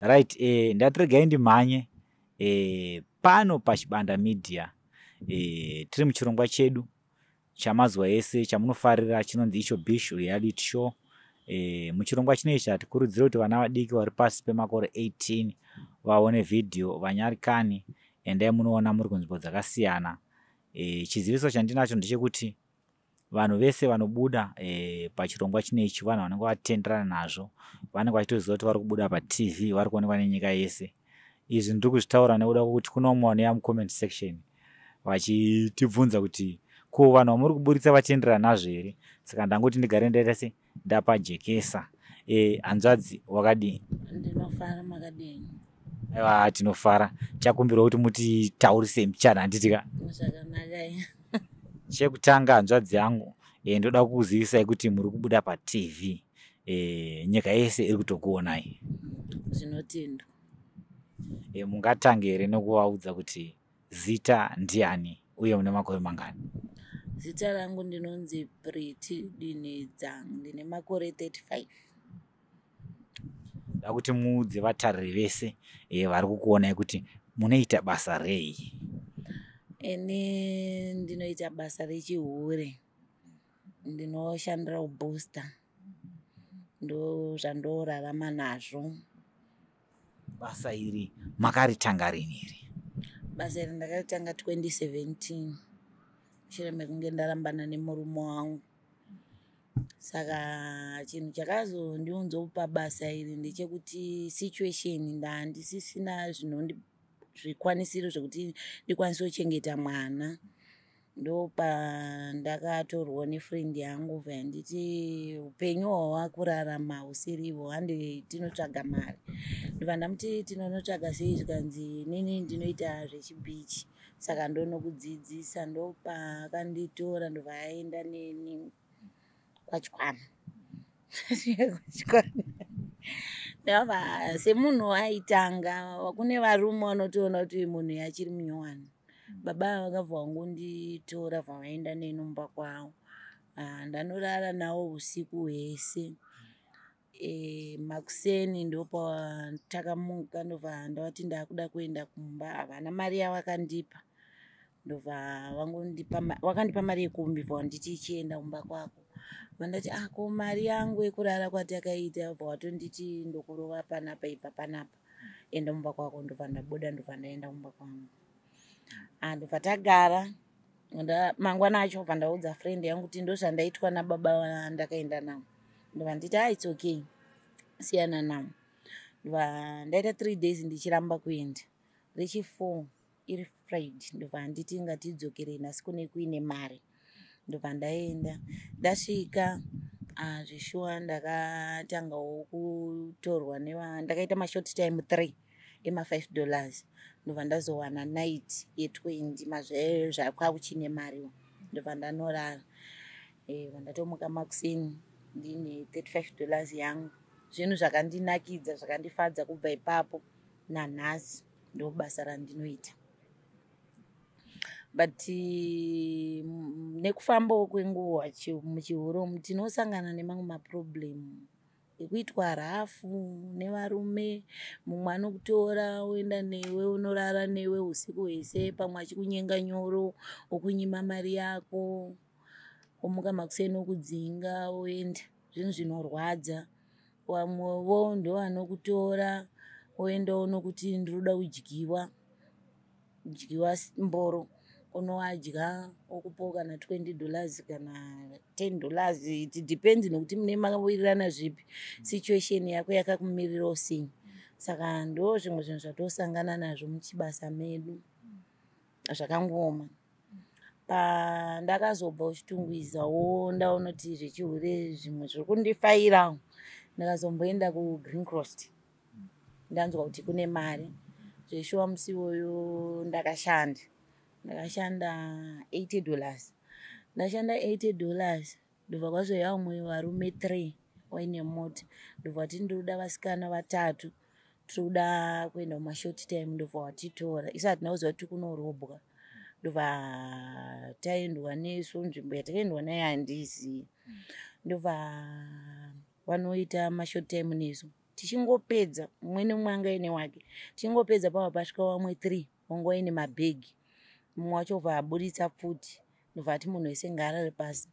Right, ndati regai ndimhanye pano paChibanda Media. Tiri muchirongwa chedu chamazuva ese chamunofarira chinonzi icho Bishu Reality Show. Muchirongwa chinechi hatikurudziri kuti vana vadiki vari pasi pemakore 18 vaone vhidhiyo. Vanyarikani, endai munoona muri kunzvimbo dzakasiyana. Chiziviso chandinacho ndechekuti vanhu vese vanobuda pachirongwa chinechi vanhu vanenge vatenderana nazvo, vanenge vachitoziva kuti vari kubuda paTV, vari kuonekwa nenyika yese. Izvi ndiri kuzvitaura nekuda kwekuti kune vamwe vanouya mucomment section vachitibvunza kuti ko vanhu vamuri kuburitsa vatenderana nazvo here. Saka ndangoti ndigare ndaita se ndapajekesa. Hanzvadzi, wakadii? Ndinofara, makadini? Aiwa, tinofara. Chakumbirwa kuti mutitaurise muchana, handiti ka? Zvakanaka. Chekutanga, hanzvadzi yangu, ndoda kukuzivisai kuti muri kubuda paTV, nyika yese iri kutokuonai. Zvinotendwa. Mungatange here nekuvaudza kuti zita ndiani uye mune makore mangani? Zita rangu ndinonzi Priti Dinedza, ndine makore 35. Da kuti muudze vatariri vese vari kukuonai kuti munoita basa rei. Ini ndinoita basa rechihure, ndinoshandira kubooster, ndo zvandorarama nazvo. Basa iri makaritanga rini iri? Basa iri ndakaritanga 2017, mushure mekunge ndarambana nemurume wangu. Saka chinhu chakazondiunzawo pabasa iri ndechekuti situation ndandisisina zvikwanisiro zvekuti ndikwanise kuchengeta mwana. Ndopandakatorwawo nefriend yangu, bva yanditi upenyu hwawakurarama husiriwo, hande tinotsvaga mari. Ndobva ndamuti tinonotsvaga sei? Zvikanzi inini ndinoita zvechibhichi, saka ndonokudzidzisa. Ndopaakanditora, ndobva aenda neni kwaChikwana. Kwachikwana ndabva semunhu aitanga, kune varume vanotoona kuti munhu achiri munyowani. Baba ava vakabva vangonditora, bva vaenda neni mumba kwavo. Ndanorara navo usiku hwese. Makuseni ndopatakamuka, ndobva ndavati ndakuda kuenda kumba. Havana mari yavakandipa, ndobva vangondipa, vakandipa mari yekombi, bva vanditi chienda kumba kwako. Bva ndati, ah, ko mari yangu yekurara kwatakaita? Bva watonditi ndokurova panapa, ibva panapa, enda mumba kwako. Ndobva ndabuda, ndobva ndaenda kumba kwangu. Ah, ndobva tagara. Mangwana acho bva ndaudza friend yangu kuti ndozvandaitwa nababa vandakaenda navo. Ndobva nditi, ah, it's okay, siyana navo. Ndobva ndaita 3 days ndichiramba kuenda. Rechi4 iri Friday, ndobva nditi ngatidzokerei nhasi, kune kuine mari. Ndobva ndaenda. Ndasvika, ah, zvishuwa ndakatangawo kutorwa neva, ndakaita mashort time 3 ema5 dollars, ndobva ndazowana night ye20. Mazuva zvakwakuchine mariwo, ndobva ndanorara. Ndatomuka makuseni ndine $35 yangu. Zvinhu zvakandinakidza, zvakandifadza. Kubva ipapo nanhasi ndo basa randinoita. But nekufambawo kwenguva muchihure umu tinosangana nemamwe maproblem ekuitwa rafu nevarume. Mumwe anokutora oenda newe, unorara newe usiku hwese, pamwe achikunyenga nyoro, okunyima mari yako, omuka makuseni okudzinga oenda. Zvinhu zvinorwadza. Vamwevo ndovanokutora oendawo nokuti ndinoda kudyiwa dyiwa mboro, unoadya, okupawo kana $20 kana $10. It depends nokuti mune makawirirana zvipi, situation yako yakakumirirawo sei. Saka ndo zvimwe zvinhu zvatosangana nazvo muchibasa medu zvakangooma. Pandakazobva kuChitungwizawo, ndaona kuti zvechihure zvimwe zviri kundifaira, ndakazomboenda kuGreen Cross, ndanzwa kuti kune mari. Zveshuwa musi iwoyo ndakashanda, ndakashanda $80. Ndashanda $80, ndobva kwazouya vamwe varume 3 waine mota, ndobva vati ndinoda vasikana vatatu, tiri kuda kuenda kumashort time. Ndobva watitora. Isu hatina kuziva kuti kunorobwa. Ndobva taendwa nesu, nzvimbo yatakaendwa nayo handizivi. Ndobva vanoita mashort time nesu. Tichingopedza, mumwe nemumwe anga aine wake. Tichingopedza pava pasvika vamwe 3 vanga vaine mabhegi. Mumwe wacho obva aburitsa pfuti, ndobva ati munhu wese ngaarare pasi.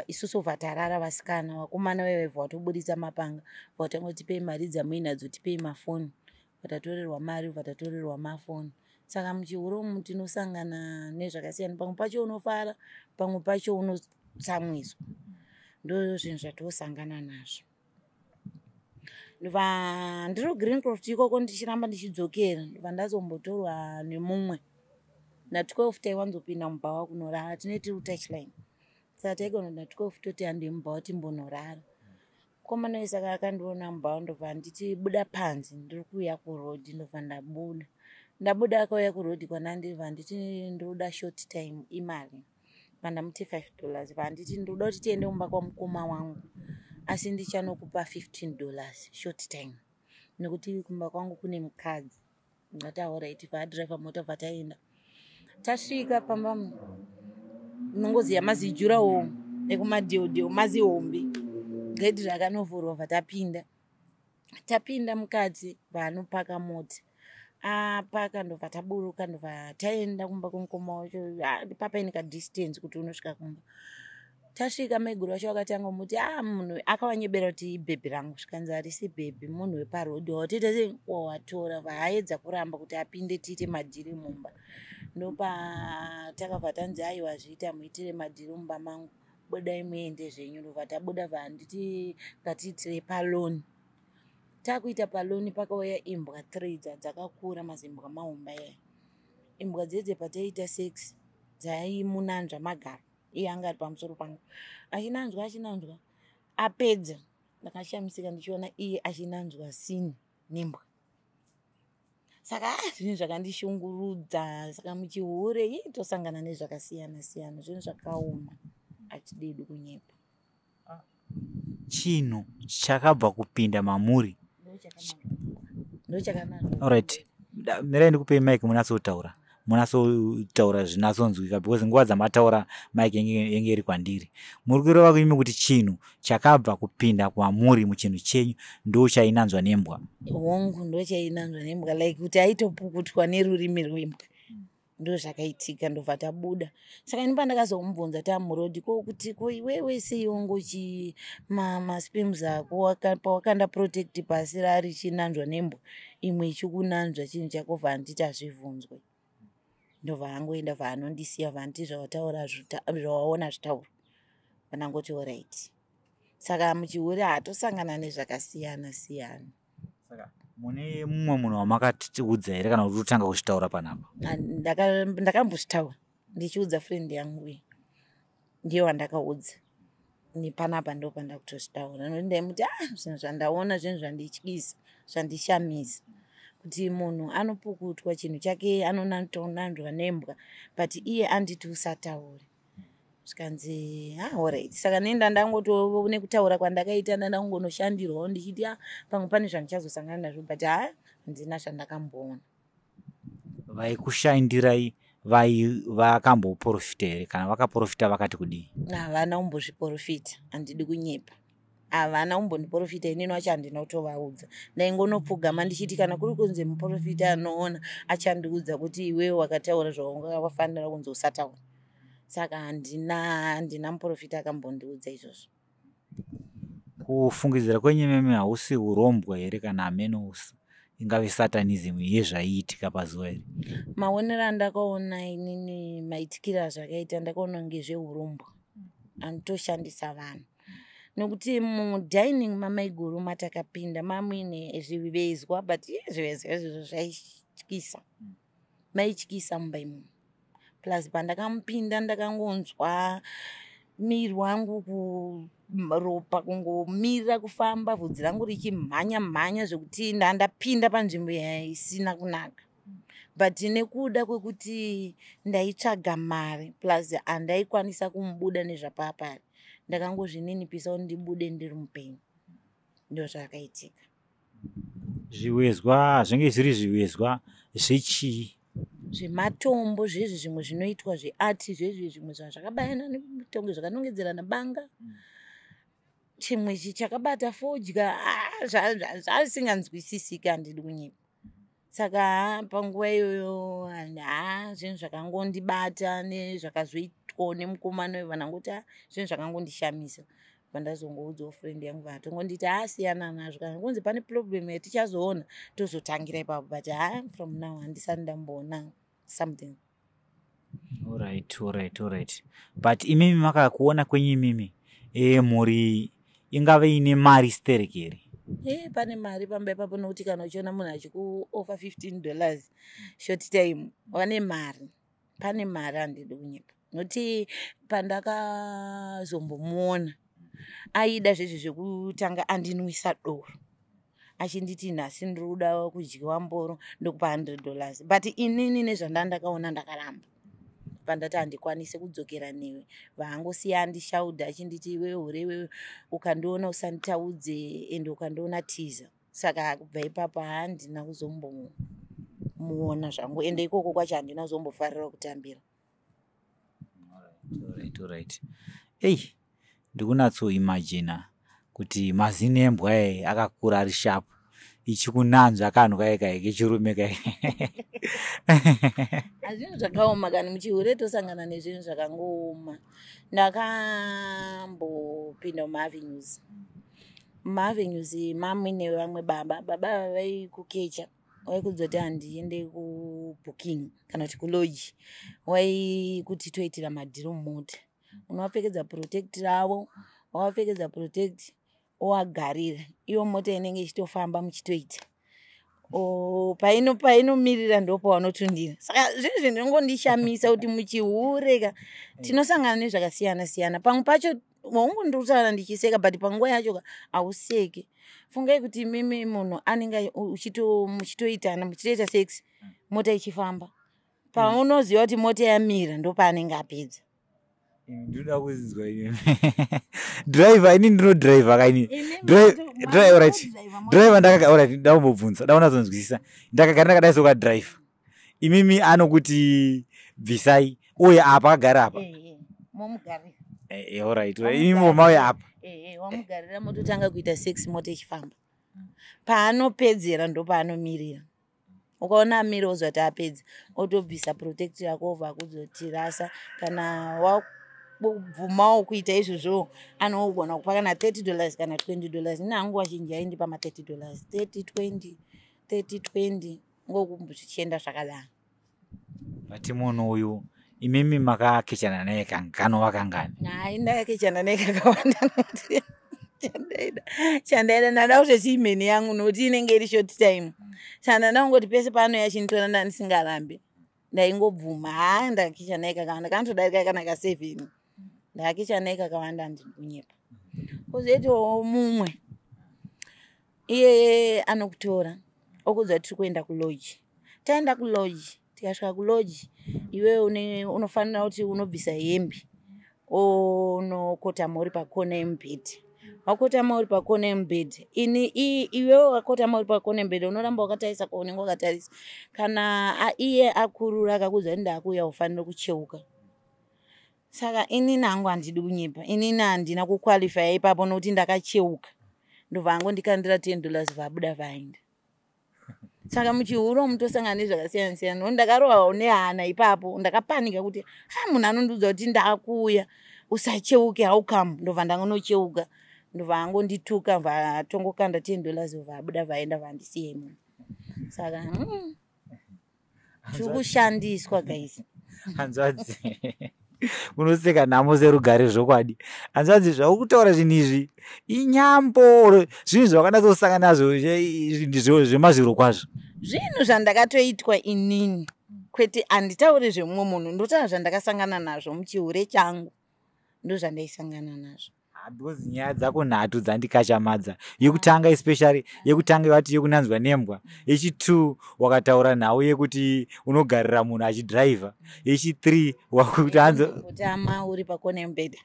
Isusu obva tarara vasikana, vakomana vaiva vaibva vatoburitsa mapanga, vatanga kuti tipei mari dzamuinadzo, tipei mafoni. Vatatorerwa mari, vatatorerwa mafoni. Saka muchihure umu tinosangana nezvakasiyana. Pamwe pacho unofara, pamwe pacho unotsamwiswa. Ndo zvinhu zvatosangana nazvo. Ndobva ndiri kuGreencroft ikoko ndichiramba ndichidzokera, ndobva ndazombotorwa nemumwe. Na12 taiwanzopinda mubhawa kunorara, tinenge tiri kutouchline. Saka taigona na12 toti handei mubhawa timbonorara. Mukomana uyu saka akandiona mubhawa, ndobva anditi buda panze, ndiri kuuya kurodhi. Ndobva ndabuda. Ndabuda akauya kurodhi kwanandiri, bva anditi ndoda short time, imari. Bva ndamuti $5. Bva anditi ndoda kuti tiende kumba kwamukoma wangu, asi ndichanokupa $15 short time, nekuti kumba kwangu kune mukadzi. Ndati alright. Bva adhiraivha mota, bva taenda. Tasvika pamba, unongoziva mazijurawo ekumadheodheo, mazihombe, gedhi rakanovhurwa, bva tapinda. Tapinda mukati, vanopaka mota, apaka, ndobva taburuka, ndobva taenda kumba kwemukoma wacho. Papaine kadistance kuti unosvika kumba. Tasvika, maiguru vacho vakatanga kumuti a munhu akavanyebera kuti ibhebhi rangu. Zvikanzi harisi bhebhi, munhu weparodhi watoita sei, wawatora. Vaaedza kuramba kuti apinde tiite madhiri mumba. Ndopatakabva tanzi aiwa, zviita muitire madhiri mumba mangu, budai muende zvenyu. Ndobva tabuda, bva nditi ngatiitire palawn. Takuita palawn, pakauya imbwa 3 dzakakura, mazimbwa mahomba aya. Imbwa dzedze pataiita sex dzaimunanzva magaro, iye anga ari pamusoro pangu achinanzwa, achinanzwa. Apedza, ndakashamisika ndichiona iye achinanzwa sini nembwa. Saka zvinhu zvakandishungurudza. Saka muchihure ii tosangana nezvakasiyana siyana, zvinhu zvakaoma, hatididi kunyepa. Chinhu chakabva kupinda mamuri. Ndochakanaka. Alright, mirai ndikupei mike munatsotaura, munatsotaura zvinatsonzwika, because nguva dzamataura mike yenge iri kwandiri. Muri kureva imi kuti chinhu chakabva kupinda kwamuri muchinhu chenyu ndo chainanzwa nembwa? Hongu, ndochainanzwa nembwa, like kuti aitopukutwa nerurimi rwembwa. Ndo zvakaitika. Ndobva tabuda. Saka ini pandakazomubvunza tamurodhi ko kuti ko iwewe sei wangochi masperms ako pawakanda protect pasi rarichinanzwa nembwa, imwe ichikunanzva chinhu chako? Bva handiti hazvibvunzwe. Ndobva angoenda, bva anondisiya, bva handiti zvawataura zvawaona zvitaura. Vanangoti alright. Saka muchihure hatosangana nezvakasiyana siyana. Saka mune mumwe munhu wamakatiudza here, kana kuti utanga kuzvitaura panapa? Ndakambozvitaura ndichiudza friend yangu iyi, ndiye wandakaudza. Nepanapa ndo pandakutozvitaura, nokuti ndaimuti ah, zvinhu zvandaona, zvinhu zvandityisa, zvandishamisa, kuti munhu anopukutwa chinhu chake, anonatonanzwa nembwa, but iye anditi usataure. Zvikanzi ah, alright. Saka nenda ndangoto nekutaura kwandakaita, ndandangonoshandirwawo ndichiti ah, pamwe pane zvandichazosangana nazvo, but ha, handina zvandakamboona. Vaikushandirai vakamboprofita here? Kana vakaprofita, vakati kudii? Havana kumbozviprofita, handidi kunyepa, havana kumbondiprofita. Inini wacho handina kutovaudza. Ndaingonopfugama ndichiti kana kuri kunzi muprofita anoona achandiudza kuti iwewe wakataura zvaunga wafanira kunzi usataura. Saka handina muprofita akambondiudza izvozvo. Kufungidzira kwenyu imimi, hausi urombwa here, kana hameno ingave satanism yezvaiitika pazuva iri? Maonero andakaona inini maitikiro azvakaita, ndakaona kunge zveurombwa anotoshandisa vanhu, nokuti mudining mamaiguru matakapinda mamuine zvivezwa, but iye zvivezwa izvozvo zvaityisa, maityisa mumba imomo. Plus pandakamupinda, ndakangonzwa miri wangu kuropa kungomira kufamba, vhudzi rangu richimhanya mhanya, zvekuti ndandapinda panzvimbo isina kunaka. But nekuda kwekuti ndaitsvaga mari, plus handaikwanisa kumubuda nezvapapari, ndakangozvininipisa kuti ndibude ndiri mupenyu. Ndo zvakaitika. Zvivezwa zvinge zviri zvivezwa zvechii? Zvematombo zvezvi, zvimwe zvinoitwa zveart zvezvi, zvimwe zvanhu zvakabayana netonge zvakanongedzerana banga. Chimwe chi chakabata fodya, ah, zvasinganzwisisiki, handidi kunyepa. Saka ha, panguva iyoyo ha, zvinhu zvakangondibata nezvakazoitwawo nemukomana uyu, vanangoti a, zvinhu zvakangondishamisa. Vandazongoudzawo friend yangu, vatongonditi asiyana nazvo, kana kunzi pane problem yatichazoona tozotangira ipapo, but ha, from now handisati ndamboona something. Alright, but imimi makakuona kwenyu imimi, mhuri ingave ine mari stereki here? E, pane mari pamba ipapo, nokuti kana uchiona munhu achikuoffer $15 short time, vane mari, pane mari, handidi kunyepa. Nokuti pandakazombomuona aida zvezvi zvekutanga andinwisa doro, achinditi nhasi ndiri kuda kudyiwa mboro, ndokupa $100, but inini nezvanda ndakaona ndakaramba. Pandati handikwanisi kudzokera newe, vaangosiya andishaudha, achinditi iwewe hure iwewe, ukandiona usanditaudze, ende ukandiona tiza. Saka kubva ipapo handina kuzombomuona zvangu, ende ikoko kwacho handina kuzombofarira kutambira. Alright, ei, ndikunatsoimagina kuti mazino embwa e akakura ari sharp, ichikunanzva kanhu kaye kaye kechirume kaye. Hazvinhu zvakaoma kani, muchihure tosangana nezvinhu zvakangooma. Ndakambopinda mumaavenues, mumaavenues mamuine vamwe baba, baba ava vaikukecha, waikudzoti handiende kubooking kana kuti kulodge, waikuti toitira madhiri mumota, unovapfekedza protect ravo, wavapfekedza protect, owagarira iwo, mota inenge ichitofamba, muchitoita painomirira ndopavanotundira. Saka zvinhu zvinongondishamisa kuti muchihure ka tinosangana nezvakasiyana siyana. Pamwe pacho hongu ndiri kutaura ndichiseka, but panguva yacho ka hauseke. Fungai kuti mimi munhu anenge muchitoitana, muchitoita sex, mota ichifamba, paunoziva kuti mota yamira ndopaanenge apedza. Ndinoda kuzinzwa ini driver, ini ndinodhiraivha kaini. Driver ndakaka, alright, ndaumbobvunza, ndaunazonzwisisa. Ndakagara ndakadai sokadhiraivha, imimi anokuti bvisai uye apa akagara apa. Momugarira. Alright, imimi mauya apa. Wamugarira, mototanga kuita sex mota ichifamba. Paanopedzera ndopaanomirira. Ukaona amira wozwa kuti apedza, otobvisa protect yako, obva akuzotirasa. Kana wabvumawo kuita izvozvo, anogona kupa kana $30 kana $20. Ine hangu vazhinji aindipa ma$30, 30, 20, 30, 20, ngozvichienda zvakadaro. But munhu uyu imimi makakechana naye kanova kangani? Hai, ndakakechana naye kakawanda, nokuti chandaida ndada kutoti imheni yangu, nokuti inenge iri short time. Saka ndanda kungoti pese paanouya achinditora, ndandisingarambi, ndaingobvuma. Haa, ndakakecha naye kakawanda, kanotodarika kana ka7. Ndakakecha naye kakawanda, handidi kunyepa. Kwozoitawo mumwe, iyeye anokutora okudza tiri kuenda kulodge. Taenda kulodge, tikasvika kulodge, iwewe unofanira kuti unobvisa hembe, onokotama uri pakona yemubhedhi. Wakotama uri pakona yemubhedhi, ini iwewe wakotama uri pakona yemubhedhi, unoramba wakatarisa kwaunenge wakatarisa. Kana iye akurura akakudza kuti ndaakuuya, ufanire kucheuka. Saka inini hangu handidi kunyepa, inini handina kuqualifya ipapo, nokuti ndakacheuka, ndobva angondikandira $10, vabuda vaenda. Saka muchihuro mutosangana nezvakasiyana siyana, nokuti ndakarohwawo nehana ipapo, ndakapanika kuti ha, munhu anondiudza kuti ndaakuuya, usacheuke, how come? Ndobva ndangonocheuka, ndobva angondituka, bva atongokanda $10, bva abuda vaenda, vandisiya imomo. Saka tiri kushandiswa, guys. Hanzvadzi, unoseka nhamo serugare zvokwadi. Hanzvadzi, zvauri kutaura zvinhu izvi inyambo, zvinhu zvawakanatsosangana nazvo zvemazviro kwazvo? Zvinhu zvandakatoitwa inini, kwete, handitauri zvemumwe munhu, ndotaura zvandakasangana nazvo muchihure changu, ndo zvandaisangana nazvo. Because nyaya dzako nhatu dzandikachamadza, yekutanga especially, yekutanga vati yekunanzwa nembwa, yechi2 wakataura nhau yekuti unogarira munhu achidhiraivha, yechi3 wakuti hanzi Kutama uri pakona yemubhedha.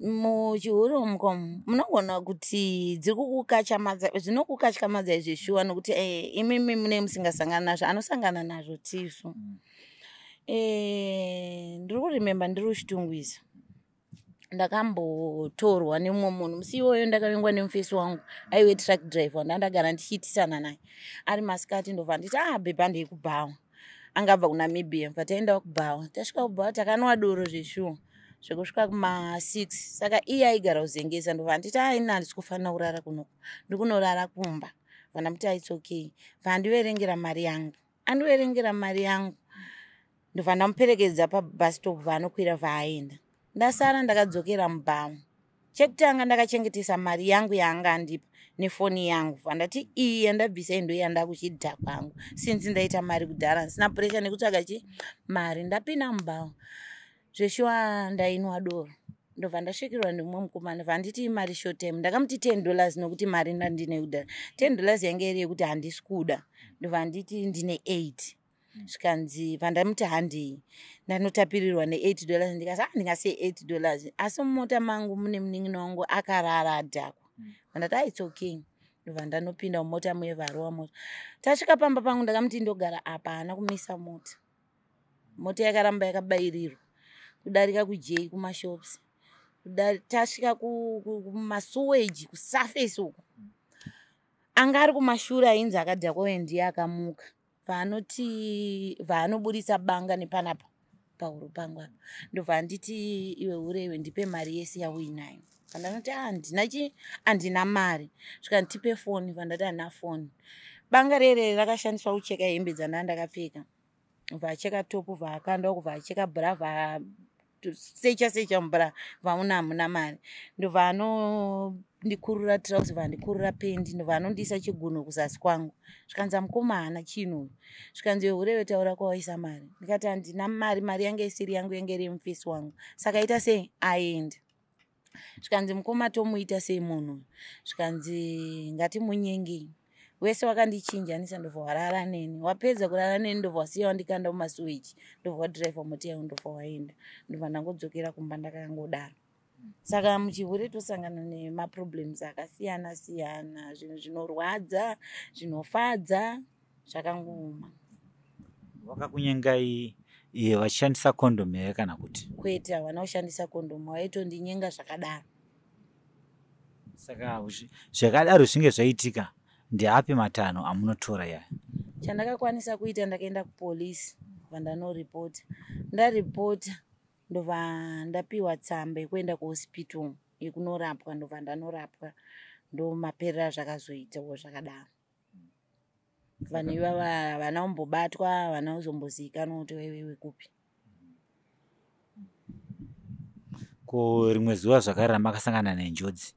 Muchihuri umu munogona kuti dziri kukukachamadza, zvinokukatyamadza izvi shuwa, nokuti imimi mune musingasangana nazvo, anosangana nazvo tisu. Ndiri kuremember ndiri kuChitungwiza. Ndakambotorwa nemumwe munhu musi iwoyo, ndakavingwa nemufesi wangu aiwe truck driver ndandagara ndichiitisana naye ari masikati. Ndobva nditi, "Ah babe, handei kubhawa." Angabva kuNamibia. Bva taendawo kubhawa. Tasvika kubhawa, takanwa doro zveshuwa zvekusvika kuma6. Saka iye aigara kuzengesa. Ndobva nditi, "Aini handisi kufanira kurara kunoku, ndikunorara kumba." Bva ndamuti, "It's okay." Bva andiverengera mari yangu, andiverengera mari yangu. Ndobva ndamuperekedza pabus stop, vaanokwira, vaaenda. Ndasara ndakadzokera mubhawa. Chekutanga, ndakachengetesa mari yangu yaanga andipa nefoni yangu. Vandati, "Iyi yandabvisa ndo yandakuchidhakwa hangu, since ndaita mari kudhara, ndisina pressure nekutsvaga chi mari." Ndapinda mubhawa zveshuwa, ndainwa doro. Ndobva ndasvikirwa nemumwe mukomana, vanditi, "Mari short time." Ndakamuti $10, nokuti mari ndandine kudhara. $10 yange iri yekuti handisi kuda. Ndobva nditi, "Ndine 8." Zvikanzi, vandamuti, "Handei." Ndanotapirirwa ne$8. Ndikati, "A, ndingasiye $8, asi mumota mangu mune munin'ina wangu akarara adhakwa." Vandati, "A, it's okay." Ndobva ndanopinda mumota muye, varova mota. Tasvika pamba pangu, ndakamuti, "Ndogara apa." Haana kumisa mota. Mota yakaramba yakabayirirwa kudarika kujei kumashops. Tasvika kumasuweji, kusurface uku, anga ari kumashure ainzi akadhakwa uye ndiye akamuka. Vaanoti vaanoburitsa banga nepanapa pahuro pangu apa. Ndobva anditi, "Iwe hure iwe, ndipe mari yese yauinayo." Vandanoti, "Handina chi, handina mari." Svika, "Ndipe foni." Vandati, "Handina foni." Banga rere rakashandiswa kucheka hembe dzandaa ndakapfeka. Vacheka top, vaakanda uku, vacheka bra, vasecha secha mubra, vaona hamuna mari. Ndobva anondikurura trouser, vandikurura pendi, ndobva anondiisa chigunho kuzasi kwangu. Zvikanzi, "Mukoma haana chinhu." Zvikanzi, "Urewe, taura kwawaisa mari." Ndikati, "Handina mari, mari yange isiri yangu, yange iri yemufesi wangu." Saka ita sei, aenda. Zvikanzi, "Mukoma, tomuita sei munhu?" Zvikanzi, "Ngatimunyengei." Wese wakandichinjanisa, ndobva warara neni. Wapedza kurara neni, ndobva wasiya wandikanda mumasuweji, ndobva wadhiraivha mota yangu, ndobva waenda. Ndobva ndangodzokera kumba ndakangodaro. Saka muchihure tosangana nemaproblems akasiyana siyana, zvinhu zvinorwadza, zvinofadza, zvakangooma. Vakakunyengai vachishandisa kondomu here kana kuti? Kwete, havana kushandisa kondomu, vaitondinyenga zvakadaro. Saka zvakadaro zvinge zvaitika, ndeapi matanho amunotora yaya? Chandakakwanisa kuita, ndakaenda kupolisi, vandanoripota. Ndaripota, ndobva ndapiwa tsamba yekuenda kuhospital yekunorapwa. Ndobva ndanorapwa, ndomaperera zvakazoitawo zvakadaro. Vanhu ivava havana kumbobatwa, havana kuzombozivikanwa kuti vaive vekupi. Ko rimwe zuva zvakare ramakasangana nenjodzi?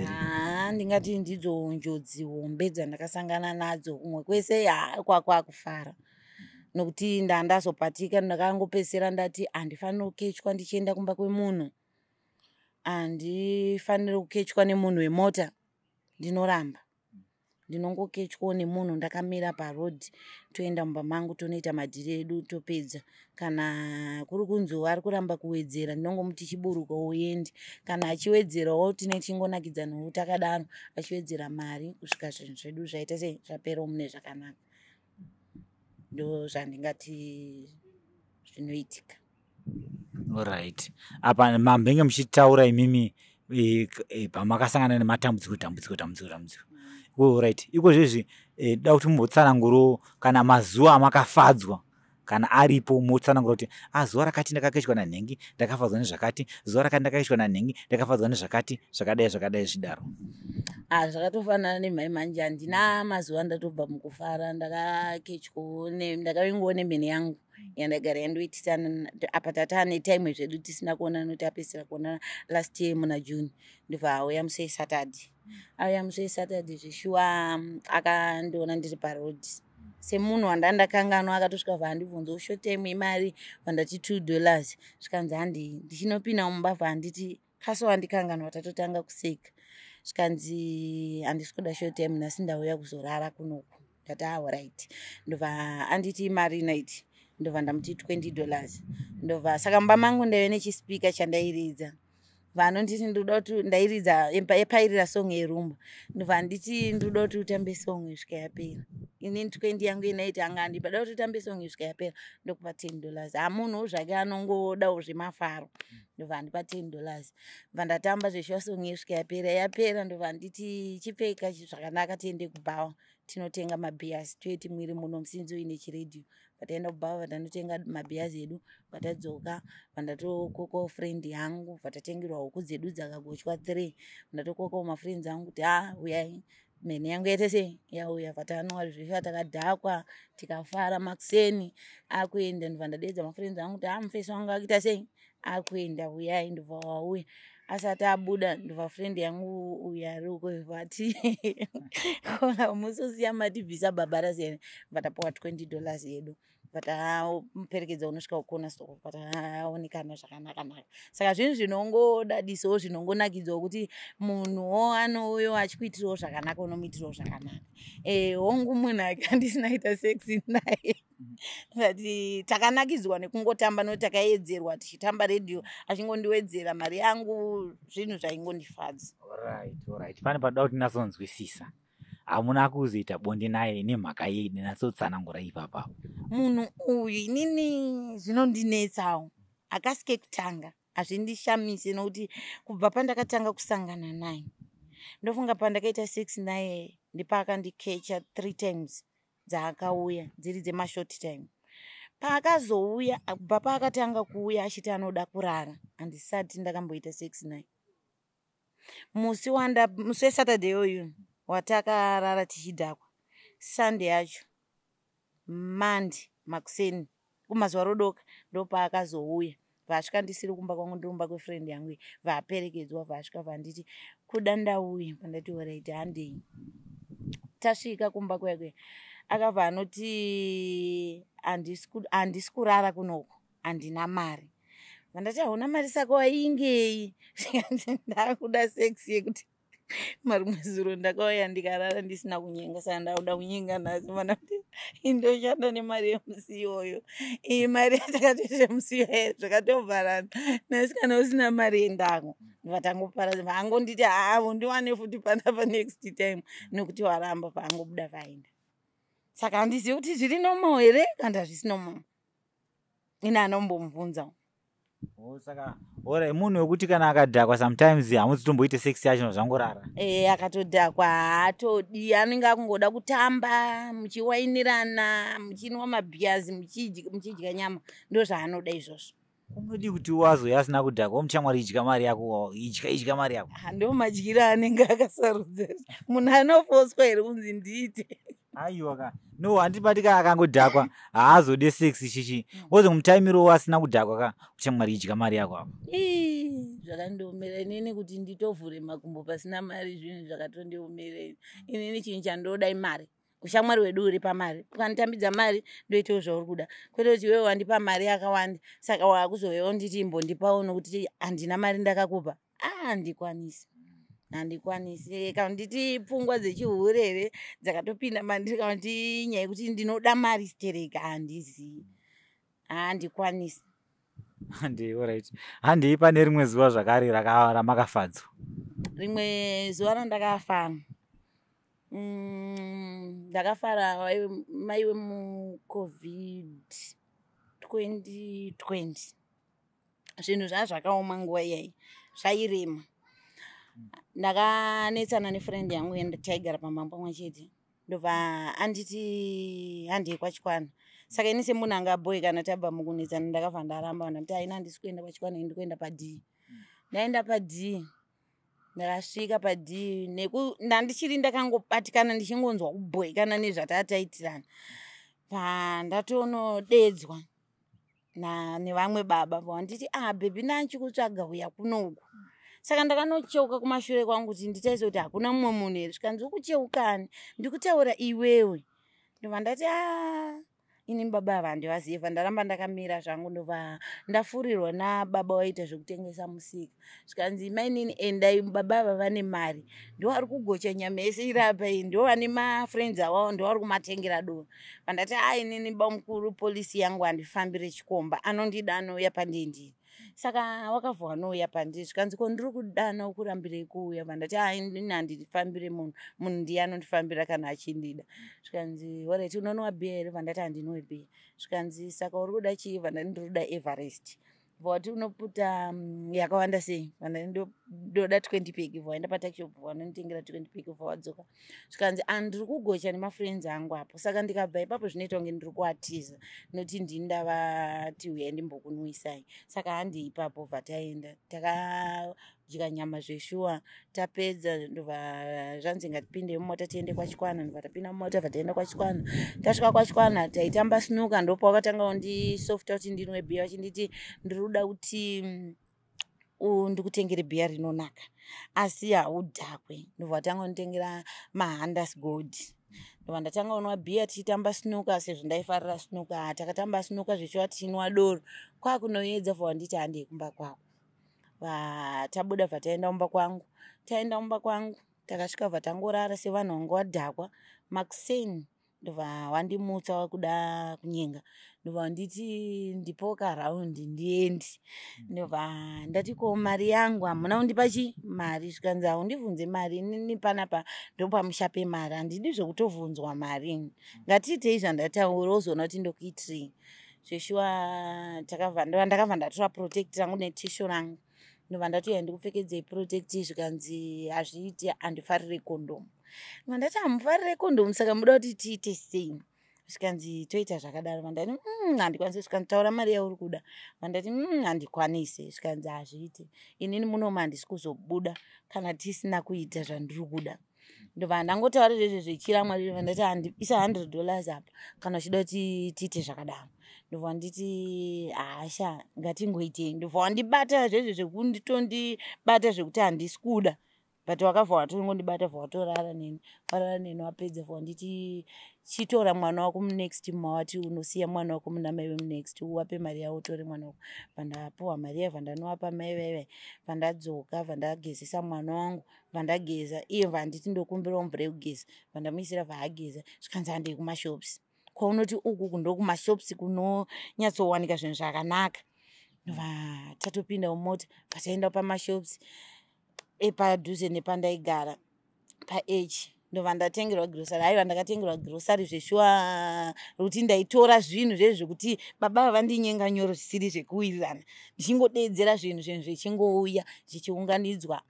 Haa, ndingati ndidzo njodzi hombe dzandakasangana nadzo. Kumwe kwese haa, kwakwakufara, nokuti ndandazopatika. Ndakangopedzisira ndati handifaniri kukechwa ndichienda kumba kwemunhu, handifaniri kukechwa nemunhu wemota, ndinoramba. Ndinongokechwawo nemunhu ndakamira parodhi, toenda mumba mangu, tonoita madhiri edu, topedza. Kana kuri kunzi ari kuramba kuwedzera, ndinongomuti, "Chiburuka uende." Kana achiwedzerawo, tine tichingonakidzanawo takadaro, achiwedzera mari kusvika zvinhu zvedu zvaita sei, zvaperawo mune zvakanaka. Ndo zvandingati zvinoitika. Alright, apa mambenge muchitaura imimi pamakasangana nematambudziko, dambudziko, dambudziko, dambudziko. Alright, iko zvezvi da kuti mumbotsanangurawo kana mazuva amakafadzwa, kana aripo, motsanangura kuti a zuva rakati ndakakechwa nanhengi, ndakafadzwa nezvakati, zuva rakati ndakakechwa nanhengi, ndakafadzwa nezvakati, zvakadai zvakadai zvidaro. Ah, zvakatofanana nemhai manje, handina mazuva ndatobva mukufara. Ndakakechwawo, ndakavingwawo nemhene yangu yandagara yandoitisana. Apa tataane time zvedu tisina kuonana, nokuti apedzisira kuonana last year muna June. Ndobva auya musi weSaturday. Auya musi weSaturday zveshuwa, akandiona ndiri parodhi semunhu wandandakanganwa. Akatosvika, bva short time imari. Vandati, $2. Zvikanzi, "Handei." Ndichinopinda mumba, bva handiti, "Kasi wandikanganwa?" Tatotanga kuseka. Zvikanzi, "Handisi kuda short time nhasi, ndauya kuzorara kunoku." Ndati, "Alright." Ndobva anditi, "Mari night." Ndobva ndamuti, $20. Ndobva saka mumba mangu ndaive nechispeaker chandairidza. Vanonditi, "Ndoda kuti," ndairidza pairira song yerumba. Ndobva nditi, "Ndoda kuti utambe song isvika yapera." Inini 20 yangu yenaiti anga andipa, da kuti utambe song isvika yapera, ndokupa $10. Hamunhuwo zvake, anongodawo zvemafaro. Ndobva andipa $10, bva ndatamba zveshuwa song isvika yapera. Yapera, ndobva nditi, "Chipfeka zvakanaka, tiende kubhawa, tinotenga mabhias, toiti mwiri muno musinzi uine chiredhiyo." Vataenda kubhawa, vatanotenga mabhias edu, vatadzoka, vandatokokawo friend yangu, vatatengerwa huku dzedu dzakagochwa 3. Ndatokokawo mafriends angu kuti, "Ha, uyai, mhene yangu yaita sei, yauya." Vatanwa zveshuwa, takadhakwa, tikafara. Makuseni akuenda, ndobva ndadeedza mafriends angu kuti, "Ha, mufesi wangu akuita sei, akuenda, uyai." Ndobva wauya. Asati abuda, ndobva friend yangu uyu ari uko vati, "Musosiya matibvisa bhabhara siyani." Vatapuwa $20 yedu, vatamuperekedza unosvika kukona store, vataonekana zvakanaka-naka. Saka zvinhu zvinongodadisawo, zvinongonakidzawo kuti munhuwo anouyo achikuitirawo zvakanaka, unomuitirawo zvakanaka. Hongu, munhu ake andisina kuita sex naye, but takanakidzwa nekungotamba, nokuti takaedzerwa tichitamba redhiyo, achingondiwedzera mari yangu, zvinhu zvaingondifadza. Alright, pane padoda kuti ndinyatsonzwisisa. Hamuna kuzoita bonde naye nemhaka yei? Ndinatsotsanangura ipapapo. Munhu uyu inini zvinondinetsawo, akasi kekutanga. Hazvindishamise, nokuti kubva pandakatanga kusangana naye, ndofunga pandakaita sex naye ndipakandikecha three times dzaakauya, dziri dzemashort time. Paakazouya, kubva paakatanga kuuya achiti anoda kurara, handisati ndakamboita sex naye. Musi wanda, musi weSaturday uyu watakarara tichidhakwa, Sunday yacho, Monday makuseni kumazuva rodoka, ndopaakazouya. Vasvika ndisiri kumba kwangu, ndiri kumba kwefriend yangu iyi. Vaperekedzwa, vasvika, vanditi, "Kuda ndauya." Vandati, "Alright, handei." Tasvika kumba kwekwe, akabva anoti, "Handisi kurara kunoku, handina mari." Vandati, "Hauna mari, saka waingei?" Zvikanzi, "Ndakuda sex yekuti marimwe zuro ndakauya ndikarara ndisina kunyenga, saka ndakuda kunyenga nhasi." Mana kuti indoshanda nemari yemusi iyoyo, iyi mari yatakatoita musi iyoyo, zvakatovharana. Nhasi kana usina mari, endako. Vatangoparadza, vaangonditi, "Haa, undiwane futi panapa next time, nekuti waramba." Vaangobuda, vaenda. Saka handizivi kuti zviri normal here kana hazvisi normal. Ine anombomubvunza. Oh, saka ora munhu wekuti kana akadhakwa sometimes hamuzitomboite sex yacho, zvangorara? E, akatodhakwa haatodi, anenge akungoda kutamba, muchiwainirana, muchinwa mabhiazi, muchidya nyama, ndo zvaanoda izvozvo. Unodi kuti wazouya asina kudhakwa, womuti, "Idya mari yako, idya, idya mari yako"? Ah, ndo madyiro anenge akasarudza. Munhu anofoswa here kunzi ndiite? Aiwa ka, no, handibati ka, akangodhakwa haazode sex chichi, wozomutaimirawo asina kudhakwa ka, kuti, "Idya mari yako apa." Ii, zvakandiomera inini kuti nditovhure makumbo pasina mari. Zvinhu zvakatondiomera inini. Chinhu chandoda imari. Ushamwari hwedu uri pamari. Ukanditambidza mari, ndoitawo zvauri kuda, kwete kuti iwewe wandipa mari yakawanda, saka wakuzouyawo nditi imbondipawo nokuti handina mari ndakakupa. Handikwanisi, handikwanisi. Kana nditi pfungwa dzechihure here dzakatopinda mandiri, kana kuti inyaya yekuti ndinoda mari stereka, handizii, handikwanisi. Handei, alright, handei. Pane rimwe zuva zvakare ramakafadzwa? Rimwe zuva randakafara, ndakafara maiwe muCovid 2020. Zvinhu zvaa zvakaoma nguva iyai, zvairema. Ndakanetsana nefriend yangu taigara pamba pamwe chete, ndobva anditi, "Handei kwaChikwana." Saka ini semunhu anga boy, kana tabva mukunetsana, ndakabva ndaramba. Ndamuti, "Haina, handisi kuenda kwaChikwana, ini ndikuenda paD." Ndaenda paD, ndakasvika paD ndandichiri ndakangobatikana, ndichingonzwa kubhoikana nezvatataitirana. Pandatonodedzwa nevamwe baba, vanditi, "Ah, baby, ndanchikutsvaga, uya kunoku." Saka ndakanocheuka kumashure kwangu kuti nditarise kuti hakuna mumwe munhu here. Zvikanzi, "Ukucheukani? Ndikutaura iwewe." Ndobva ndati, "A, ini baba ava handivaziva." Ndaramba ndakamira zvangu, ndobva ndafurirwa nababa waita zvekutengesa musika. Zvikanzi, "Mainini, endai, baba ava vane mari, ndo vari kugocha nyama yese iri apa iyi, ndo vane mafriends avavo, ndo vari kumatengera doro." Vandati, "A, inini bamukuru, policy yangu handifambire chikomba. Anondida anouya pandendiri." Saka wakabva wanouya pandiri, zvikanzi, "Ko ndiri kudana, ukurambirei kuuya?" Vandati, "Ai, ini handifambire munhu, munhu ndiye anondifambira kana achindida." Zvikanzi, "Alright, unonwa bhiya here?" Vandati, "Handinwe bhiya." Zvikanzi, "Saka uri kuda chii?" Vandati, "Ndiri kuda Everest." Vati, "Unoputa yakawanda sei?" Vandati, "Ndoda 20 pack." Vaenda patakishop, vanonditengera 20 pack, vadzoka. Zvikanzi, "Andiri kugocha nemafriends angu apo, saka ndikabva ipapo zvinoita kunge ndiri kuatiza, noti ndini ndavati uyai ndimbokunwisai, saka handi ipapo." Bva taenda, takadya nyama zveshuwa. Tapedza, ndobva zvanzi, "Ngatipinde mumota tiende kwaChikwana." Ndobva tapinda mumota, bva taenda kwaChikwana. Tasvika kwaChikwana, taitamba snooker. Ndopa wakatanga kundisofta kuti ndinwe bhiya, vachinditi, "Ndiri kuda kuti ndikutengere bhiya rinonaka, asi haudhakwe." Ndobva vatanga kunditengera maHunters Gold. Ndobva ndatanga kunwa bhiya tichitamba snooker, sezvo ndaifarira snooker. Takatamba snooker zvechiva, tichinwa doro. Kwakunoedza, bva wanditi, "Handei kumba kwako." Tabuda, bva taenda kumba kwangu. Taenda kumba kwangu, takasvika, bva tangorara sevanhu vanga vadhakwa. Makuseni ndobva wandimutsa, wakuda kunyenga. Ndobva wanditi, "Ndipo karaundi ndiendi." Ndobva ndati, "Ko mari yangu? Hamuna kundipa chi mari?" Zvikanzi, "Haundibvunze mari inini panapa, ndopamusha pemari, handidi zvekutovhunzwa mari. Ngatiitei zvandataura, uzoona kuti ndokuitirei." Zveshuwa ndakabva ndatora protect rangu netissue rangu. Ndobva ndati, "Uya ndikupfekedzei protect." Zvikanzi, "Hazviiti, handifarire kondomu." Ndobva ndati, "Hamufarire kondomu, saka muda kuti tiite sei?" Zvikanzi, "Toita zvakadaro." Vandati, handikwanisi." Zvikanzi, "Taura mari yauri kuda." Vandati, handikwanisi." Zvikanzi, "Hazviiti, inini munomu handisi kuzobuda kana tisina kuita zvandiri kuda." Ndobva ndangotaura izvezvo zvechiramwa. Ndobva ndati, "Isa $100 apa kana uchida kuti tiite zvakadaro." Ndobva nditi, "Hasha, ngatingoitei." Ndobva wandibata zvezvo zvekunditondibata zvekuti handisi kuda, but wakabva watongondibata, bva watorara neni. Warara neni, wapedza, bva wanditi, "Chitora mwana wako munext mawati unosiya mwana wako muna mai vemunext, uwape mari yavo, utore mwana wako." Bva ndapuhwa mari iya, bva ndanovapa mai vaive. Bva ndadzoka, bva ndagezesa mwana wangu. Bva ndageza iye, bva nditi, "Ndokumbirawo mvura yekugeza." Bva ndamuisira, bva ageza. Zvikanzi, "Handei kumashops kwaunoti uku ndokumashops kunonyatsowanika zvinhu zvakanaka." Ndobva tatopinda mumota, bva taenda pamashops epadhuze nepandaigara pah. Ndobva ndatengerwa grocery. Aiwa, ndakatengerwa grocery zveshuwa, rokuti ndaitora zvinhu zvezvo zvekuti baba vandinyenga nyoro zvisiri zvekuwirirana, ndichingodedzera zvinhu, zvinhu zvichingouya zvichiunganidzwa.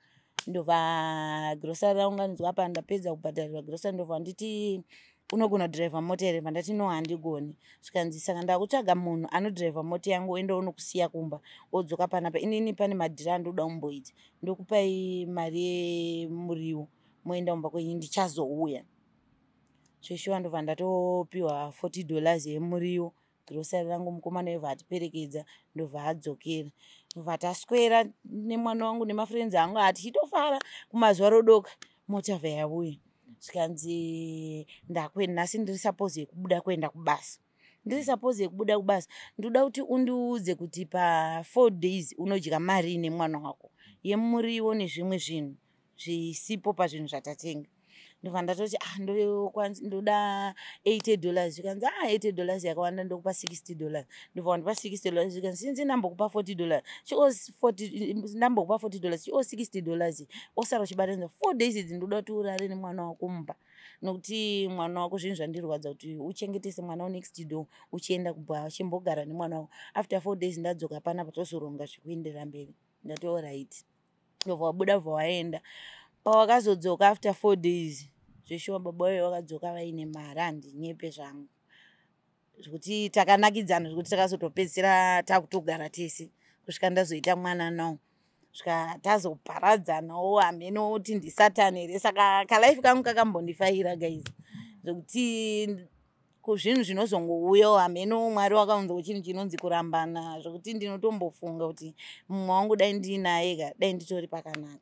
Ndobva grocery raunganidzwa apa, ndapedza kubhadharirwa grocery, ndobva nditi, "Unogona kudhiraivha mota here?" Bva ndati, "No, handigoni." Zvikanzi, "Saka ndakutsvaga munhu anodhiraivha mota yangu, oenda unokusiya kumba, odzoka panapa. Inini pane madhiri andoda kumboita, ndokupai mari yemuriwo, moenda kumba kwenyu, ndichazouya." Zveshuwa, ndobva ndatopiwa $40 yemuriwo, grocery rangu. Mukomana webva atiperekedza, ndobva adzokera. Ndobva taswera nemwana wangu nemafriends angu, hatichitofara. Kumazuva rodoka, mota bva yauya. Zvikanzi, "Nhasi ndiri suppose yekubuda kuenda kubasa, ndiri suppose yekubuda kubasa. Ndoda kuti undiudze kuti pa4 days unodya mari nemwana wako yemuriwo nezvimwe zvinhu zvisipo pazvinhu zvatatenga." Ndobva ndatoti, "Ah, ndoda $80." Zvikanzi, "Ah, $80 yakawanda, ndokupa $60." Ndobva wandipa $60. Zvikanzi, "Sinzi ndambokupa $40, chio ndambokupa $40, chio $60, osara uchibatanidza 4 days idzi. Ndoda kuti urare nemwana wako mumba, nokuti mwana wako, zvinhu zvandirwadza kuti uchengetese mwana wenext door uchienda kubva. Uchimbogara nemwana wako. After 4 days ndadzoka panapa, tozoronga zvekuenderera mberi." Ndati, "Alright." Ndobva wabuda, bva waenda. Pawakazodzoka after 4 days, zveshuwa baba vayo vakadzoka vaine mari. Handinyepe zvangu, zvekuti takanakidzana, zvekuti takazotopedzisira takutogara tese kusvika ndazoita mwana nawo. Svika tazoparadzanawo, hameno kuti ndisatani here. Saka kalife kangu kakambondifaira, guys, zvekuti kuzvinhu zvinozongouyawo, hameno Mwari wakaunzawo chinhu chinonzi kurambana, zvokuti ndinotombofunga kuti mumwe wangu dai ndiinaye ka, dai nditori pakanaka.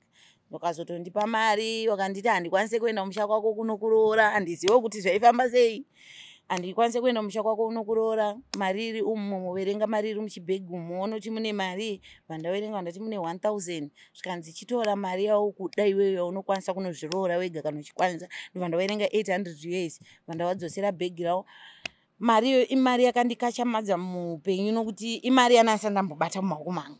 Ukazotondipa mari, wakanditi, "Handikwanisi kuenda kumusha kwako kunokuroora." Handizivo kuti zvaifamba sei. "Handikwanisi kuenda kumusha kwako unokuroora, mari iri umu, muverenga mari iri muchibhegi umu, unoti mune mari." Vandaverenga, vandati, "Mune 1000." Zvikanzi, "Chitora mari yaukuda iweyo yaunokwanisa kunozviroora wega kana uchikwanisa." Ndobva ndaverenga 800 US, vandavadzosera bhegi ravo. Mari iyoyo imari yakandikachamadza muupenyu, nokuti imari yanasa ndambobata mumaoko mangu.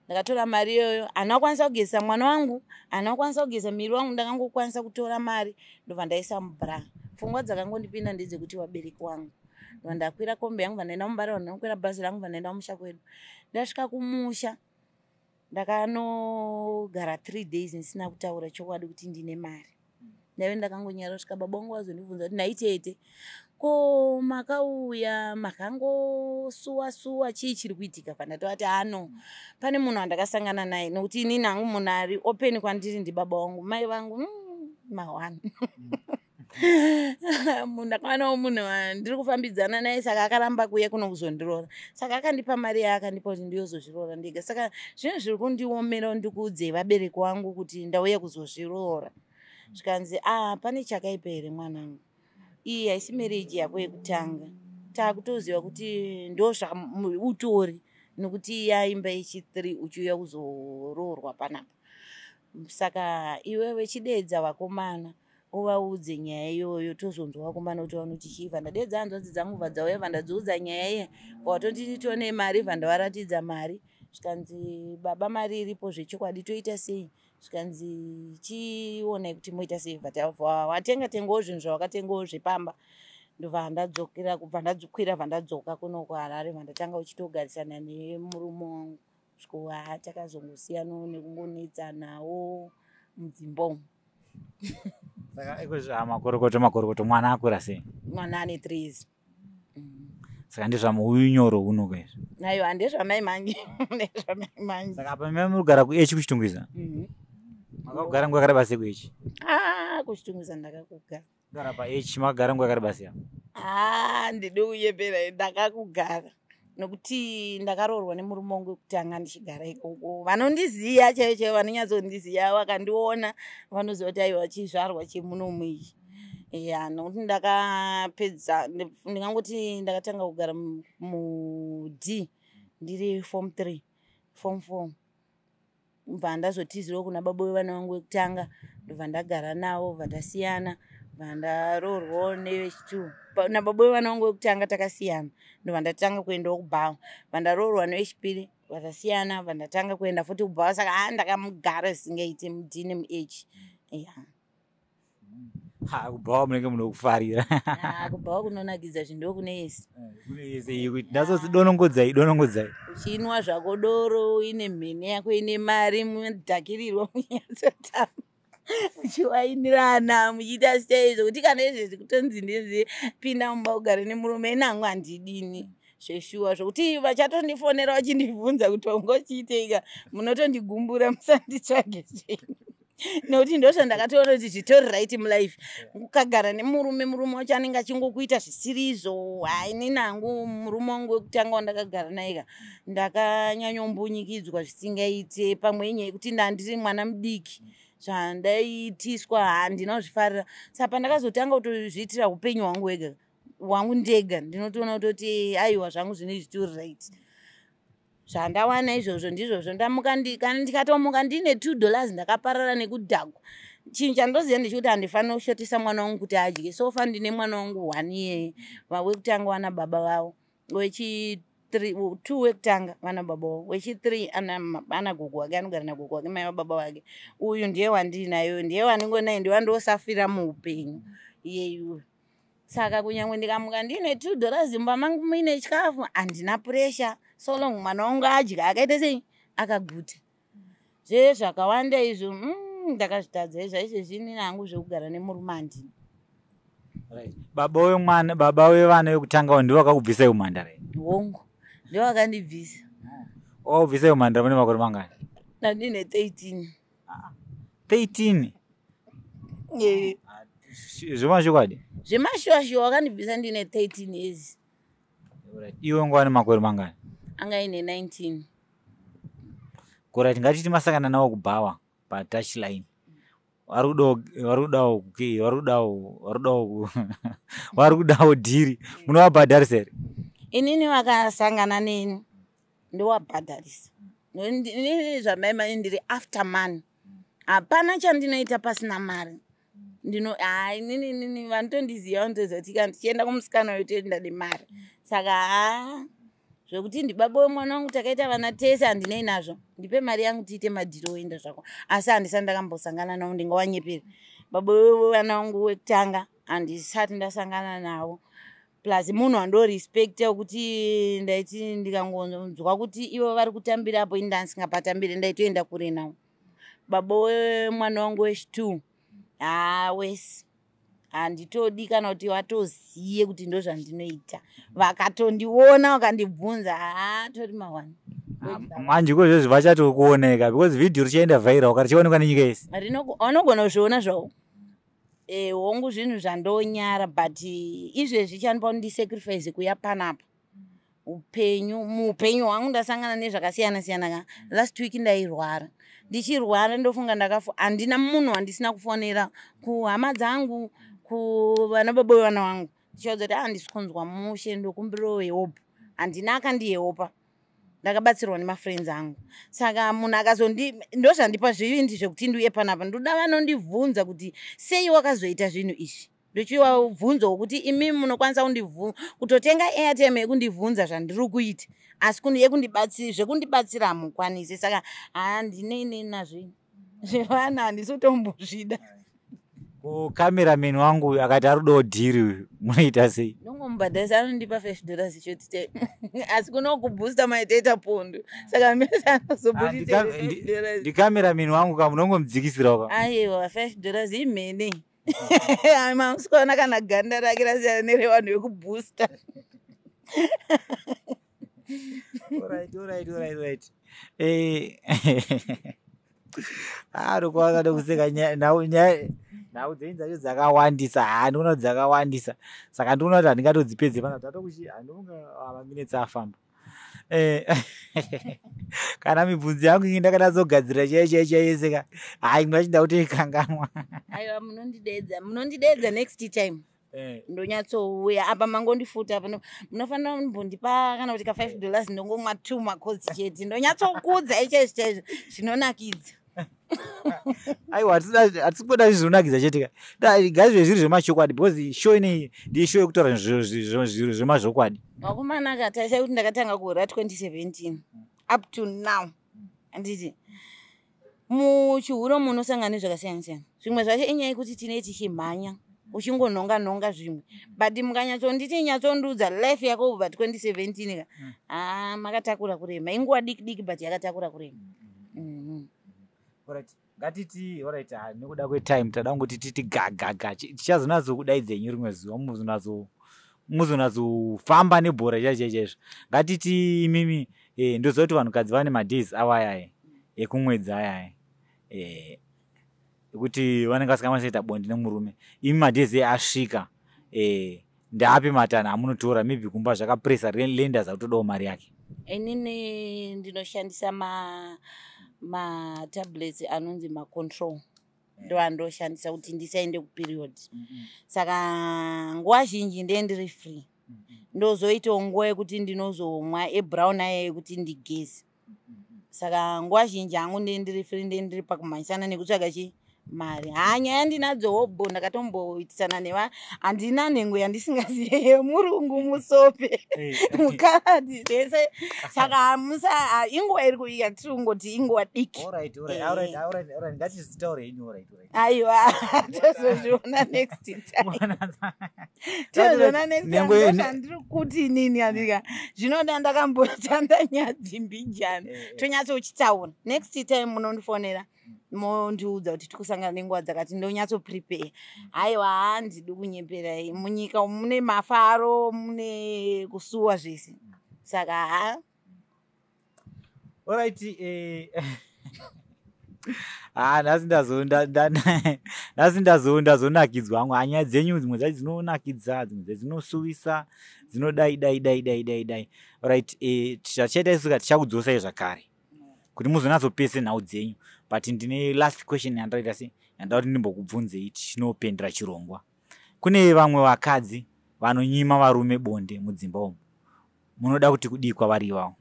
Ndakatora mari iyoyo, handina kukwanisa kugezesa mwana wangu, handina kukwanisa kugeza miri wangu. Ndakangokwanisa kutora mari, ndobva ndaisa mubra. Pfungwa dzakangondipinda ndedzekuti vabereki wangu. Ndobva ndakwira kombi yangu, bva ndaenda muMbare, ndanokwira bhazi rangu, bva ndaenda kumusha kwedu. Ndasvika kumusha, ndakanogara 3 days ndisina kutaura chokwadi kuti ndine mari. Ndaive ndakangonyara kusvika baba vangu vazondibvunza kuti, "Nhai tete, ko makauya makangosuwa suwa, chii chiri kuitika?" Pandatovati, "Ano pane munhu wandakasangana naye." Nokuti inini hangu munhu ari open kwandiri ndibaba vangu. Mai vangu, mawani ndakawanawo munhu wandiri kufambidzana naye, saka akaramba kuuya kuno kuzondiroora. Saka akandipa mari yaakandipa kuti ndiyozozviroora ndega. Saka zvinhu zviri kundiomera, ndikuudzei vabereki vangu kuti ndauya kuzozviroora. Zvikanzi, "A, pane chakaipa here, mwanangu? Iyi haisi marriage yako yekutanga. Taakutoziva kuti ndo zvautori, nokuti yaimba yechi3 uchiuya kuzoroorwa panapa. Saka iwewe chidedza vakomana, uvaudze nyaya iyoyo, tozonzwa vakomana kuti vanoti chii." Vandadedza hanzvadzi dzangu, bva dzauya, vandadziudza nyaya iya, vatoti tone mari. Vandavaratidza mari, zvikanzi, "Baba, mari iripo zvechokwadi, toita sei?" Zvikanzi, "Chionai kuti moita sei." Bva watenga tengawo zvinhu zvawakatengawo zvepamba. Ndobva ndadzokera, kubva ndakwira, bva ndadzoka kuno kuHarare, bva ndatanga uchitogarisana nemurume wangu, sviko ha takazongosiyanawo nekungonetsanawo mudzimba umu. Saka ikozvo, makorokoto, makorokoto. Mwana akura sei? Mwana ane 3 years. Saka ndezvamuunyoro huno kaizvo? Aiwa, ndezvamai manje, ndezvamai manje. Saka apa mai muri kugara kuH kuChitungwiza? Mhm. Makagara nguva yakareba sei kuH? Ah, kuChitungwiza ndakakugara. Kugara paH makagara nguva yakareba sei? Ah, ndidi kuyepera, ndakakugara nokuti ndakaroorwa nemurume wangu wekutanga ndichigara ikoko. Vanondiziya chaivo chaivo, vanonyatsondiziya, vakandiona vanoziva kuti aiwa, chizvarwa chemunomu ichi. Ya, nokuti ndakapedza, ndingangoti ndakatanga kugara muD ndiri form 3, form 4, bva ndazotizirawo kuna baba vevana vangu vekutanga, ndobva ndagara navo, bva tasiyana, bva ndaroorwawo nevechi2. Nababa vevana vangu vekutanga takasiyana, ndobva ndatanga kuendawo kubhawa, bva ndaroorwa nevechipiri, bva tasiyana, bva ndatanga kuenda futi kubhawa. Saka ha, ndakamugara zvisingaiti muD nemuH, ya. Ha, kubhawa munenge munokufarira. Ah, kubhawa kunonakidza, zvindo kune yese. Kune yese iyi, kuti ndazoti donongodzai, donongodzai. Uchinwa zvako doro, ine mhene yako, ine mari, mudhakirirwa, munyatsotamba, muchiwainirana, muchiita sei, zvokuti kana izvezvi kutonzi ndinzi pinda mumba ugare nemurume nangu, handidini zveshuwa, zvokuti vachatondifonera vachindibvunza kuti wangochiiteika, munotondigumbura, musanditsvage zvenyu, nokuti ndozvandakatoona kuti zvitori right mulife. Ukagara nemurume, murume wacho anenge achingokuita zvisirizvo. Hai, nangu murume wangu wekutanga wandakagara naye ka, ndakanyanyombunyikidzwa zvisingaite. Pamwe inyaya yekuti ndandiri mwana mudiki, zvandaiitiswa handina kuzvifarira. Saka pandakazotanga kutozviitira upenyu hwangu wega, hwangu ndega, ndinotoona kutoti aiwa, zvangu zvine zvitori right. Zvandawana izvozvo ndizvozvo. Ndamuka, kana ndikatomuka ndine $2, ndakaparara nekudhakwa. Chinhu chandoziva ndechekuti handifaniri kushotesa mwana wangu kuti adye. So far ndine mwana wangu one iyeye, wekutanga wana baba vavo, wechi two wekutanga vana baba vavo, wechi3 ana gogo wake, anogara nagogo wake, mai vababa vake. Uyu ndiye wandinayo, ndiye wandingonaye, ndiye wandosafira muupenyu iyeyuyu. Saka kunyange ndikamuka ndine $2, mumba mangu muine chikafu, handina pressure, so long mwana wangu adya, akaita sei, akaguta. Zvezvakawanda izvo, ndakazvitadza izvo. Aizvezvi inini hangu zvekugara nemurume handina. Right. Baba wemwana, baba wevana vekutangawo ndivo vakakubvisai umhandara? Hongu, ndivo vakandibvisa. Wakakubvisai umhandara mune makore mangani? Ndandine 13. 13? Eh. Zvemashokwadi? Zvemashuwashuwa, wakandibvisa ndine 13 years. Right. Iwe nguva nemakore mangani? Anga ine 19. Alright, ngatiti masangana nawo kubhawa patouchline, vari kudawo vari kudawo dhiri, munovabhadharisa here? Inini vakasangana neni ndowabhadharisa. Inini zvamai mani ndiri after money, hapana chandinoita pasina mari. Ndino, hai, inini vanotondiziva, vanotoziva kuti kana tichienda kumusikana uyu toenda nemari. Saka ha, Zvekuti ndibaba wemwana wangu, takaita vana tese, handinei nazvo. Ndipe mari yangu tiite madhiri, oenda zvako. Asi handisati ndakambosangana navo, ndingawanyeperi. Baba wevana vangu wekutanga handisati ndasangana navo, plus munhu wandorespecta wekuti ndaiti ndikangonzwa kuti ivo vari kutambira apo, ini ndandisingapatambire, ndaitoenda kure navo. Baba wemwana wangu wechi2, haa, wese handitodi kana kuti vatoziye kuti ndo zvandinoita. Vakatondiona vakandibvunza, haa, tori mawani. Manje ko izvozvi vachatokuoneka because vhidhiyo richaenda viral kana richaonekwa nenyika yese. Vanogona kuzviona zvavo. Hongu, zvinhu zvandonyara, but izvezvi chanipa kuti ndisacrifice kuya panapa, upenyu, muupenyu hwangu ndasangana nezvakasiyana siyana ka. Last week ndairwara, ndichirwara ndofunga ndakafu, handina munhu wandisina kufonera kuhama dzangu, kuvana baba vevana vangu, ndichivaudza kuti handisi kunzwa mushe, ndokumbirawo help. Handina akandihelpa, ndakabatsirwa nemafriends angu. Saka munhu akazondi, ndozvandipa zvivindi zvekuti ndiuye panapa. Ndoda vanondibvunza kuti sei wakazoita zvinhu izvi, ndochivabvunzawo kuti imi munokwanisa kutotenga airtime yekundibvunza zvandiri kuita, asi yekundibatsira hamukwanisi. Saka handinei nazvo zvevana, handisi kutombozvida. Ko cameraman wangu akati ari kudawo dhiri, munoita sei? Ndongomubhadharisa, anondipa $5 short time, asi kuno kubooster maitoita pondo, saka mese anozobudisa. Ndicameraman wangu ka, munongomudzikisirawo ka. Aiwa, $5 imhene, mamusikuona kana ganda rake rasiyana nerevanhu vekubooster. Alright. Ah, ndokwakada kuseka nhau dzenyu dzacho dzakawandisa. Ha, ndinoona kuti dzakawandisa, saka ndinoona kuti handingatodzipedze pana tatokuchi, handinonga maminitsi afamba. Kana mibvunzo yangu inge ndakanatsogadzira chaiyo chaiyo chaiyo yese ka, hai, imwe yacho ndakutoikanganwa. Aiwa, munondidedza, munondidedza next time. Ndonyatsouya apa, mangondifuta pano, munofanira kumbondipa kana kuti ka $5, ndongomwa two macodes chete, ndonyatsokudza ichaizvo chaizvo zvinonakidza. Aiwa, hatisi kuda zvinonakidza chete ka. Ngazvive zviri zvemachokwadi because show inei ndiyo show yekutaura zviro zvemazvokwadi. Vakomana ka, tarisai kuti ndakatanga kuhura 2017 up to now, handiti? Muchihuro munosangana nezvakasiyana siyana. Zvimwe zvacho inyaya yekuti tinee tichimhanya, uchingonhonga nhonga zvimwe, but mukanyatsonditi nyatsondiudza life yako kubva 2017 ka, haa, makatakura kurema. Inguva diki diki, but yakatakura kurema. Alright, ngatiti alright. Ah, nekuda kwetime tada kungoti titi gagaga, tichazonatso dzenyu rimwe zuva, muzonatsofamba nebhora chaizvo chaizvo. Ngatiti imimi, ndoziva kuti vanhukadzi vane madays avo ayaya ekumwedzi ayaya, ekuti vanenge vasingakwanisi kuita bonde nemurume. Imi madays asvika, ndaapi matanho amunotora? Maybe kumba zvakapresa, lenders akutodawo mari yake. Inini ndinoshandisa matablets anonzi macontrol, ndo andoshandisa kuti ndisaende kuperiod. Saka nguva zhinji ndee ndiri free, ndozoitawo nguva yekuti ndinozomwa ebrown aya yekuti ndigeze. Saka nguva zhinji hangu ndee ndiri free, ndee ndiri pakumhanyisana nekutsvaga chi mari. Ha, nyaya ndinadzo hobho, ndakatomboitisana neva, handina nhengo yandisingaziye yemurungu, musope, mukaradhi, zvese. Saka musa, inguva iri kuiya, tiri kungoti inguva diki. Alright, ngatizitaure henyu. Alright. Aiwa, tozozviona next time, tozviona next time. Ndozvandiri kuti inini andika zvinoda ndakambotanda nyadzi mbijana. Tonyatsochitaura next time, munondifonera mondiudza kuti tikusangana nenguva dzakati, ndonyatsoprepare. Haiwa, handidi kunyeperai, munyika umu mune mafaro, mune kusuwa, zvese, saka ha. Alright, ah, nhasi ndazonakidzwa hangu. Hanyaya dzenyu dzimwe dzacho dzinonakidza, dzimwe dzacho dzinosuwisa, dzinodai dai dai dai dai dai. Alright, zvatichaita isuka, tichakudzosai zvakare kuti muzonatsopese nhau dzenyu, but ndine last question yandaita se yandaa kuti ndimbokubvunzei tichinopendera chirongwa. Kune vamwe vakadzi vanonyima varume bonde mudzimba umu, munoda kuti kudii kwavari ivavo?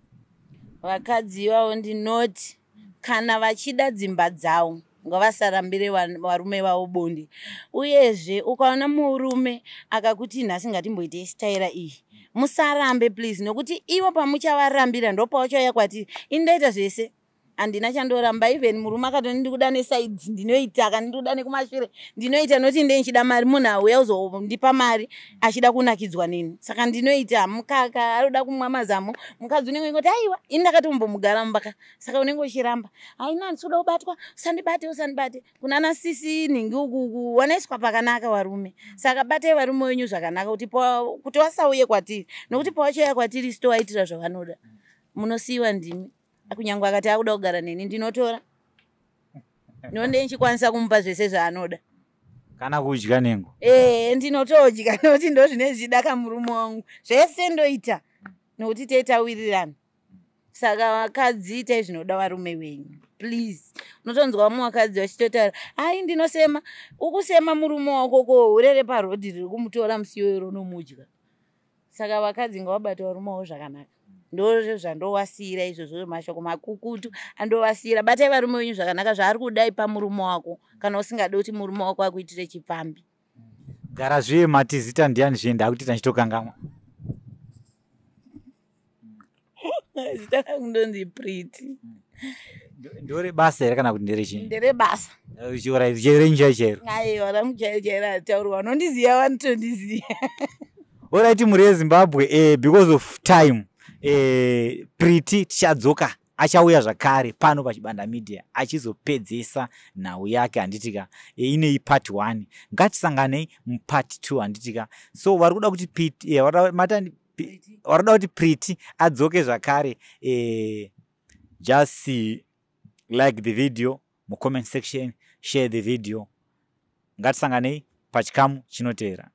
Vakadzi ivavo ndinoti kana vachida dzimba dzavo Ngavasarambire varume vavo bonde. Uyezve ukaona murume akakuti nhasi ngatimboitei sitaira iyi, musarambe please, nokuti ivo pamuchavarambira ndopavachauya kwatiri. Ini ndaita zvese, handina chandoramba. Even murume akatoni ndikuda neside, ndinoita. Kana ndikuda nekumashure, ndinoita, nokuti ndee nchida mari. Munhu auya uzondipa mari achida kunakidzwa neni, saka ndinoita. Mukaka arikuda kumwa mazamu, mukadzi unenge ngoti aiwa, ini ndakatombomugara mubaka, saka unenge uchiramba, haina, handisi kuda kubatwa, usandibate, usandibate. Kunana sisi nhingi ukuku wanaiswa pakanaka varume, saka batai varume wenyu zvakanaka kuti vasauye kwatiri, nokuti pavachauya kwatiri sitovaitira zvavanoda, munosiyiwa ndimi. Kunyange akati akuda kugara neni, ndinotora nonde nchikwanisa kumupa zvese zvaanoda. Kana kudya nengo? Ee, ndinotodya, nokuti ndo zvine zvichida kamurume wangu. Zvese ndoita nokuti teitawirirana. Saka vakadzi, itai zvinoda varume venyu please. Unotonzwa vamwe vakadzi vachitotaura, "Ai, ndinosema." Ukusema murume wako ko urere parodhi riri kumutora musi iyoyo ronomudya. Saka vakadzi ngavabate varume vavo zvakanaka. Ndo zvandowasiyira izvozvo, mashoko makukutu andowasiyira: batai varume venyu zvakanaka. Zvaari kudai pamurume wako, kana usingadi kuti murume wako akuitire chipfambi. Gara zviye, mati zita ndiani zviye? Ndakuti ndichitokangamwa. Zita rangu ndonzi Priti. Ndorebasa here kana kuti nderechii? Nderebasa. Renyu chai chairo? Aiwa, rangu chairo chairo haritaurwa. Vanondiziva vanotondiziva. Alright, mhuri yeZimbabwe, because of time, Priti tichadzoka, achauya zvakare pano paChibanda Media achizopedzesa nhau yake, handitika? Inei part 1, ngatisanganei mupart 2, handitika? So vari kuda kuti vari kuda kuti Priti adzoke zvakare, just like the video, mucomment section share the video. Ngatisanganei pachikamu chinoteera.